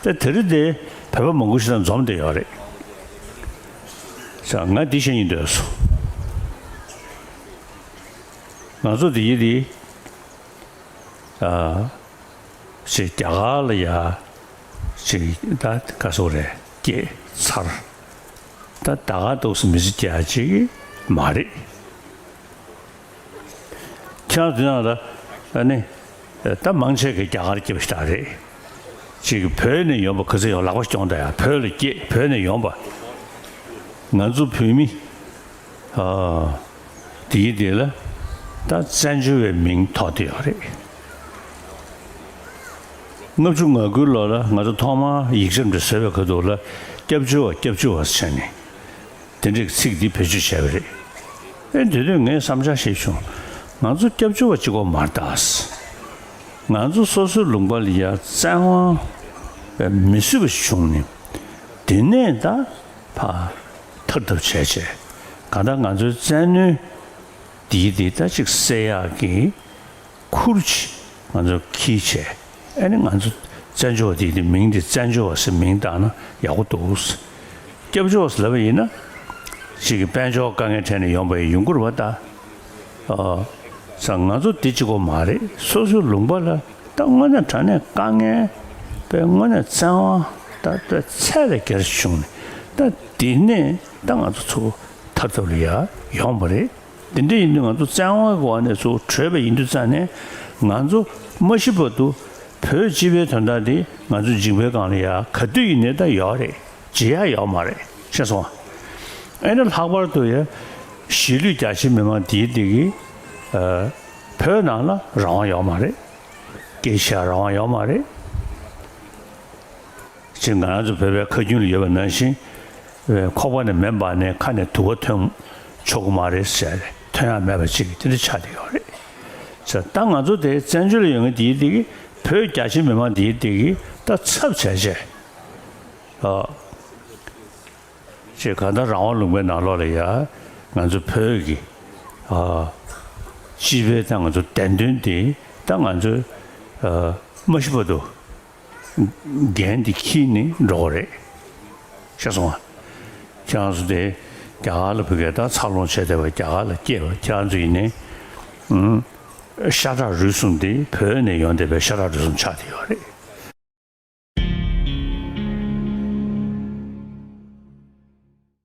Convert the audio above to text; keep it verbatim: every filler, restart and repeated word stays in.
ཨེ་དེ་རིང་དེ་བོད་པ་མང་པོ་ཞིག་དང་འཛོམས་བསྡད་ཡོད་རེད། ས་ང་འདི་བཤད་སྙིང་འདོད་སོང་། ང་ཚོ་འདི་ཡི་འདི། ཨ། ཅིག་རྒྱ་གར་ལ་ཡ། ཅིག་ད་ག་སོག་རེད་སྐྱེས་ཚར། ད་ད་ག་འདུག་སེ་མི་ཚེ་སྐྱེལ་ཡ་ཅིག་མ་རེད། ཁྱེད་རང་དེ་ནང་ལ་ཨ་ནི་ད་མང་ཆེ་གི་རྒྱ་གར་སྐྱེས་པ་ཞིག་རེད། ཅིག་བོད་ནས་ཡོང་པ་ག་ཚོད་ཡོང་ལག་པ་སྐྱོང་ད་ཡ་བོད་ལ་སྐྱེས་བོད་ནས་ཡོང་པ། ང་ཚོ་བོད་མི། ཨ། དེའི་དེ་ལ་ད་བཙན་བྱོལ་བའི་མིང་ཐོགས་བསྡད་ཡོད་རེད། ལྔ་བཅུ་ང་དགུའི་ལོ་ལ་ང་ཚོ་ཐོག་མར་ཡིག་ཆ་འདི་བཟོས་པའི་ཁ་ཐུག་ལ་སྐྱབས་བཅོལ་བ་སྐྱབས་བཅོལ་བ་ཟེར་ནས་དེ་འདྲའི་ཚིག་འདི་བེད་སྤྱོད་བྱས་པ་རེད། ཨེ་དེ་དུས་ངས་བསམ་འཆར་ཞིག་བྱུང་། ང་ཚོ་སྐྱབས་བཅོལ་བ་གཅིག་པོ་མ་རེད་ད། ང་ཚོ་སོ་སོའི་ལུང་པ་ལ་ཡ་བཙན་དབང་མི་བཟོད་པ་ཞིག་བྱུང་ནས་དེ་ནས་ད། ཕར་ཐར་ཐབས་བྱས་བྱས། གང་ལྟར་ང་ཚོའི་བཙན་གནོན་འདིའི་འདི་ད་ཅིག་སེལ་ཡག་གི་ཁུར་ཅིག་ང་ཚོ་འཁྱེར་བྱས། ཨ་ནི་ང་ཚོ་བཙན་བྱོལ་བ་འདིའི་འདི་མིང་འདི་བཙན་བྱོལ་བ་ཟེར་མིང་བཏགས་ན་ཡག་པོ་འདུག་སྐྱབས་བཅོལ་བ་ཟེར་ལབ་པ་ཡིན་ན། ཅིག་གི་དཔལ་འབྱོར་དཀའ་ངལ་འཕྲད་ནས་ཡོང་པ་ཡིན་ཡོང་གི་རེད་པ་ད། ཨ། ས་ང་ཚོ་འདི་གཅིག་པོ་མ་རེད། སོ་སོའི་ལུང་པ་ལ་ད་དངོས་གནས་དྲང་གནས་དཀའ་ངལ་པའི་དངོས་གནས་བཙན་དབང་ད་ད་ཚད་ལས་བརྒལ་བྱུང་ནས་ད་འདི་ནས་ད་ང་ཚོ་ཚུར་ཐར་ཐབས་ལ་ཡ་ཡོང་བ་རེད། འདི་འདྲ་ཡིན་དུས་ང་ཚོ་བཙན་དབང་གི་འོག་ནས་ཚུར་བྲོས་པ་ཡིན་དུས་ཙང་ནས་ང་ཚོ་མ་ཤི་བར་དུ་བོད་སྤྱི་པའི་དོན་དག་འདི་ང་ཚོ་འཇིགས་པའི་སྒང་ལ་ཡ་ག་དུས་ཡིན་ནའི་ད་ཡོད་རེད། བརྗེད་ཡག་ཡོད་མ་རེད། ཤེས་སོང་ཨ། ཨེ་ནི་ལྷག་པར་དུ་ཡ་གཞིས་ལུས་རྒྱ་ཆེ་མི་མང་འདིའི་འདི་གི་ཨ། བོད་ནང་ལ་རང་དབང་ཡོད་མ་རེད། སྐད་ཆ་རང་དབང་ཡོད་མ་རེད། ཅིག་ང་རང་ཚོ་བོད་པའི་ཁ་རྒྱུན་ལ་ཡོད་པ་ནང་བཞིན། ཁོག་པ་ནས་མེ་འབར་ནས་ཁ་ནས་དུ་བ་ཐོན་ཆོག་གི་མ་རེད་ཟེར་ཐོན་ཡག་མེད་པ་ཅིག་དེ་འདྲ་ཆགས་བསྡད་ཡོད་རེད། ཟེར་ད་ང་ཚོ་དེ་བཙན་བྱོལ་ལ་ཡོད་མཁན་དེའི་དེ་གི་བོད་རྒྱ་ཆེ་མི་མང་དེའི་དེ་གི་ད་ཚབ་བྱས་བྱས། ཨ། ཅེས་གང་ལྟར་རང་དབང་ལུང་པའི་ནང་ལོགས་ལ་ཡ་ང་ཚོ་བོད་ཀྱི་ཨ། སྤྱི་པའི་ད་ང་ཚོ་བདེན་དོན་དེ་ད་ང་ཚོ་ཨ། མ་ཤི་བར་དུ་འགན་དེ་འཁྱེར་ནས་འགྲོ་བ་རེད། ཤེས་སོང་ཨ། ཁྱེད་རང་ཚོ་དེ་རྒྱ་གར་ལ་བུ་གས་ད་འཚར་ལོངས་བྱས་བསྡད་པ་རྒྱ་གར་ལ་སྐྱེས་པ་ཁྱེད་རང་ཚོ་ཡིན་ནའི་ཨུམ། ཤ་ཁྲག་རུས་གསུམ་དེ་བོད་ནས་ཡོང་བསྡད་པའི་ཤ་ཁྲག་རུས་གསུམ་ཆགས་བསྡད་ཡོད་རེད།